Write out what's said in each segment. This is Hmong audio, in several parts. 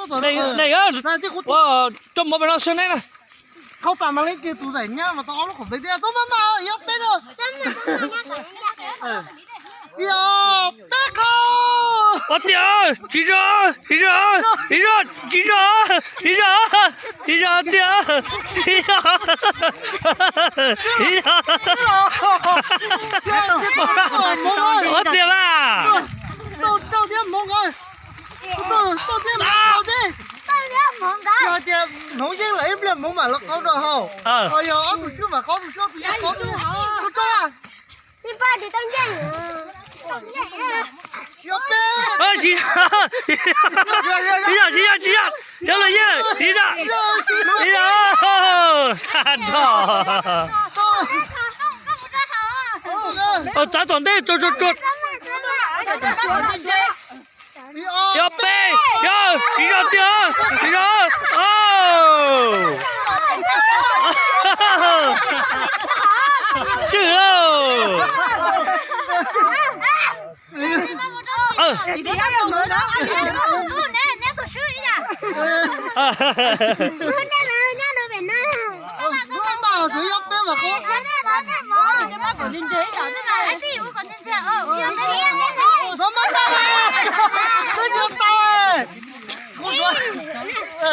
Roj mov pem no xwb ne na. Khau tas mas leej twg tus zaim nyab mas tau ob lub qhov peb tiag, tau mas mas yog peb na. Yog peb khau. Ua tiag, tsis zog, tsis zog, tsis zog, tsis zog, tsis zog tiag, tsis zog, tsis zog. Ua tiag mas. Yog tias hmoov yeej lawm ib pliag hmoov mam los qau rau hauv. Ho yog ob tug swb mas qau tus swb, ob tug swb qau tus swb. Tsis yog, tsis yog, tsis yog, tsis yog, yog los yeej, tsis yog, tsis yog, xa rog. Txav tom ntej, tsuag tsuag tsuag. Yog peb, yog tsis yog tiag, tsis yog. Swm lauj.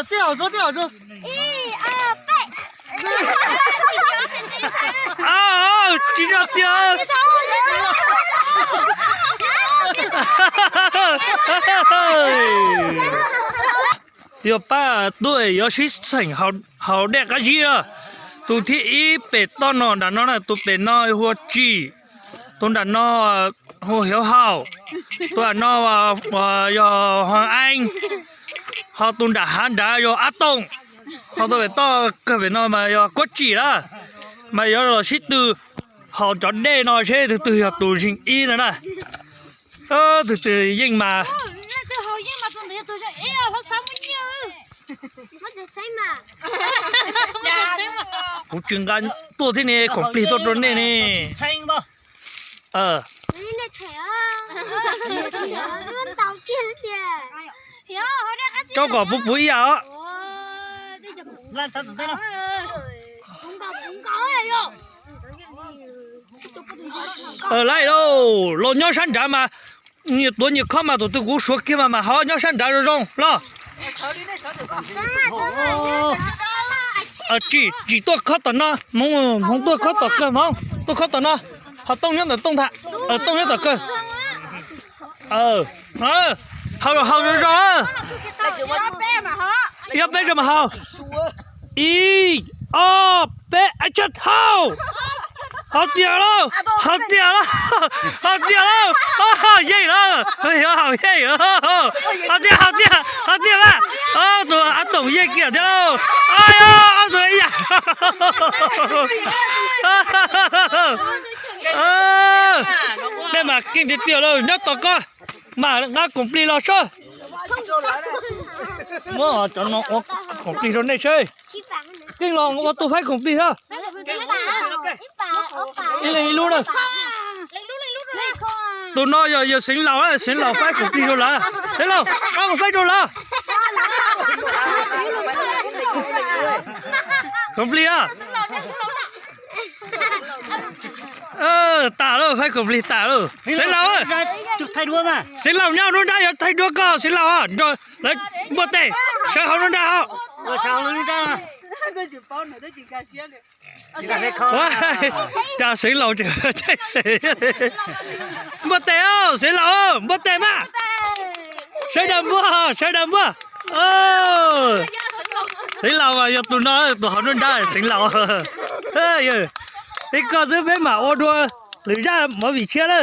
Tij hauv xwb, tij hauv xwb. Tsis yog tiag. Yog pab tuaj yuav sib xeem hauv dej qab zib na. Tus thib ib pem toj no nram no na, tus pem no hu ua Tsim, tus nram no hu ua Hiav Haus, tus nram no yog Hos Eeb, ho tus nram hav nrad yog Ab Toom, ho tus pem toj kawg pem no mas yog Kuab Tsim na. Mas yuav los sib tw hauv cov dej no seb tus twg yog tus zeeg ib no na. Tus twg yeej mas. Kuv tsis nqa tuaj thiab ne, khoom plig tuaj rau nej ne. Rau kom puv puv ib yam os. Laij lauj, los nyob sab nrad mas nyias tuav nyias khob mas tus twg kuv suav kiag mas mas ho nyob sab nrad zoo zoo los. Tsim, Tsim tuaj khob tom no, Hmoov tuaj khob tom kawg, Hmoov tuaj khob tom no, ho Tooj nyob ntawm Tooj tham, Tooj nyob tom kawg. Haus, haus zoo zoo. Ib ob peb zoo mas haus. Ib ob peb, action, haus. Haus tiag lauj, haus tiag lauj, haus tiag lauj, yeej lauj, haus yeej lauj. Haus tiag, haus tiag, haus tiag mas. Tus Ab Toom yeej kiag thiab lauj. Tus ib yam. Nej mas keej tiag tiag lauj, nyob tos koj mam nqa khoom plig los soj. Muab cov no ua khoom plig rau nej seb. Keej los ua tus faib khoom plig na. Ib leeg ib lub na. Tus no yog yawg Xeev Laus, Xeev Laus faib khoom plig rau lawv. Xeev Laus, faib khoom plig rau lawv. Khoom plig a. Tas lawm, faib khoom plig tas lawm. Xeev Laus, Xeev Laus nyob nruab nrab yuav thaij duab koj Xeev Laus. Lawv npuaj tes, sawv hauv nruab nrab hauv. Cas Xeev Laus tseem thaij xev. Npuaj tes, Xeev Laus, npuaj tes mas. Sawv daws npuaj, sawv daws npuaj. Xeev Laus mas yog tus no, tus hauv nruab nrab Xeev Laus. Ib koj xwb peb mam ua dua lwm zaj movie tshiab na.